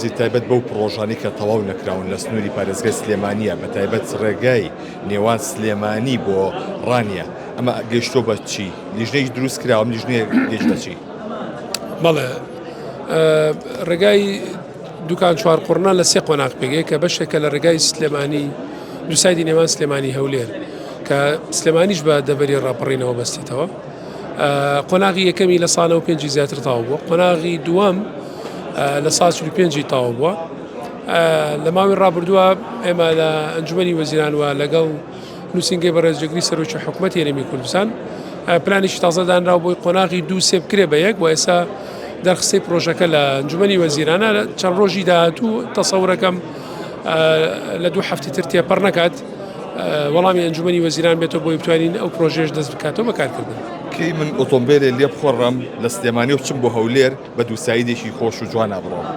وەزیر تایبەت بەو پڕۆژانەی کە تەواو نەکراون لە سنووری پارێزگای سلێمانییە بە تایبەت ڕێگای نێوان سلێمانی بۆ ڕانیە ئەمە گەیشتۆ بە چی لیژنەیەکی دروست کراوە ئەم لیژنەیە گەیشت بە چی؟ بەڵێ ڕێگای دوکان چوارقوڕنە لە سێ قۆناغ پێگەیە کە بەشێکە لە ڕێگای سلێمانی دووسایدی نێوان سلێمانی هەولێر کە سلێمانیش بە دەبەری ڕاپەڕینەوە بەستێتەوە قۆناغی یەکەمی لە ساڵەوە پێنجی زیاتر تاو بووە قۆناغی دووەم لە سا پێنجی تاو بووە لە ماوەی ڕابردووە ئێمە لە ئەنجومی وەزیران وە لەگەڵ نووسینگەی بەڕێز جێگری سەرۆکی حکوومەتی هەرێمی کوردستان پلانێکی تازە دانراو بۆی قۆناغی دوو سێ بکرێ بە یەک و ئێستا دەرخستەی پرۆژەکە لە ئەنجومەنی وەزیرانە چەند ڕۆژی داهاتوو تەسەورەکەم لە دوو هەفتی تر تێپەڕ نەکات وەڵامی ئەنجومەنی وەزیران بێتەوە بۆی بتوانین ئەو پرۆژێش دەست بکاتەوە بەکارکردن. کەی من ئۆتۆمبێلێ لێ بخۆڕم لە سلێمانی و بچم بۆ هەولێر بە دووسایدێکی خۆش و جوانا بڕۆم؟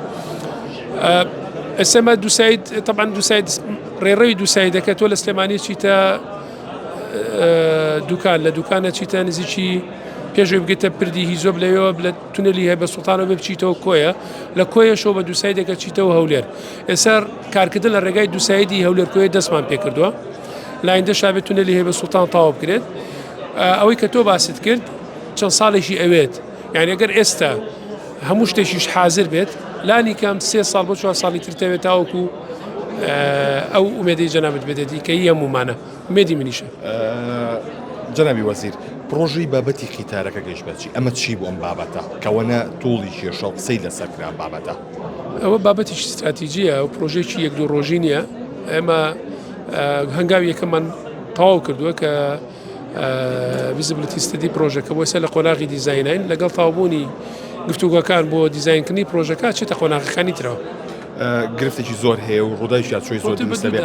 ئێستا دووساید تەبعەن دووساید ڕێڕەوی دووسایدەکە تۆ لە سلێمانی چیتە دوکان لە دوکانە چیتە نزیکی پێشوی بگەیتە پردی هیزۆب لەوێوە لە تونەلی هەیە بە سوڵتانەوە بێ بچیتەوە کۆیە لە کۆیەشەوە بە دووسایدێکە چیتەوە هەولێر ئێستا کارکردن لە ڕێگای دووسایدی هەولێر کۆیە دەستمان پێکردووە لایندە شابێت تونەلی هەیە بە سوڵتان تاوە بکرێت ئەوەی کە تۆ باست کرد چەند ساڵێکی ئەوێت یعنی ئەگەر ئێستا هەموو شتێکیش حاضر بێت لانی کەم سێ ساڵ بۆ چوار ساڵی تر تەوێت تاوەکو ئەو ئومێدەی جەنابت بێتێتی کە هی هەموومانە ئومێدی منیشە. جەنابی وەزیر پڕۆژەی بابەتی قیتارەکە گەیشت بە چی؟ ئەمە چی بوو ئەم بابەتە کەوەنە توڵی کێشە و قسەی لەسەر کرا ئەم بابەتە؟ ئەوە بابەتێکی ستراتیجیە و پرۆژێکی یەک دوو ڕۆژی نییە ئێمە هەنگاوی یەکەمان تەواو کردووە کە feasibility study پرۆژەکە بۆ ئێستا لە قۆناغی دیزاینین لەگەڵ تەواوبوونی گفتوگۆکان بۆ دیزاینکردنی پرۆژەکە چێتە قۆناغەکانی ترەوە. گرفتێکی زۆر هەیە و ڕووداوی چۆی زۆر دروست دەبێت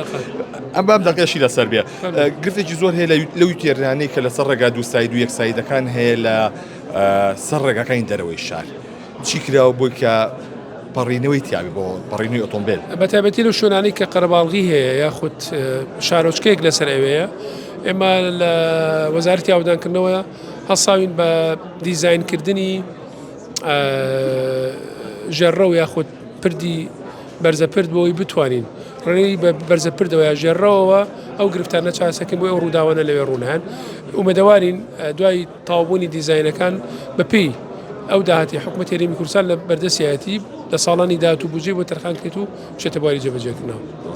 ئەم بام دەقێشی لەسەر بێ گرفتێکی زۆر هەیە لەو تێرانەی کە لەسەر ڕێگا دوو side و یەک side ەکان هەیە لە سەر ڕێگاکانی دەرەوەی شار چی کراوە بۆی کە پەڕینەوەی تیابی بۆ پەڕینەوەی ئۆتۆمبیل بە تایبەتی لەو شوێنانەی کە قەرەباڵغی هەیە یاخود شارۆچکەیەک لەسەر ئەوەیە ئێمە لە وەزارەتی ئاودانکردنەوە هەڵساوین بە دیزاینکردنی ژێرڕەو یاخود پردی بەرزە پرد بۆی بتوانین ڕێی بە بەرزە پردەوە یا ژێرڕەوەوە ئەو گرفتانە چارەسەکەین بۆی ئەو ڕووداوانە لەوێ ڕوونان ئومێدەوارین دوای تەواوبوونی دیزاینەکان بەپێی ئەو داهاتی حکوومەت هەرێمی کوردستان لە بەردەستیایەتی لە ساڵانی داهاتوو بودجەی بۆ تەرخان کرێت و بچێتە بواری جێبەجێکردنەوە.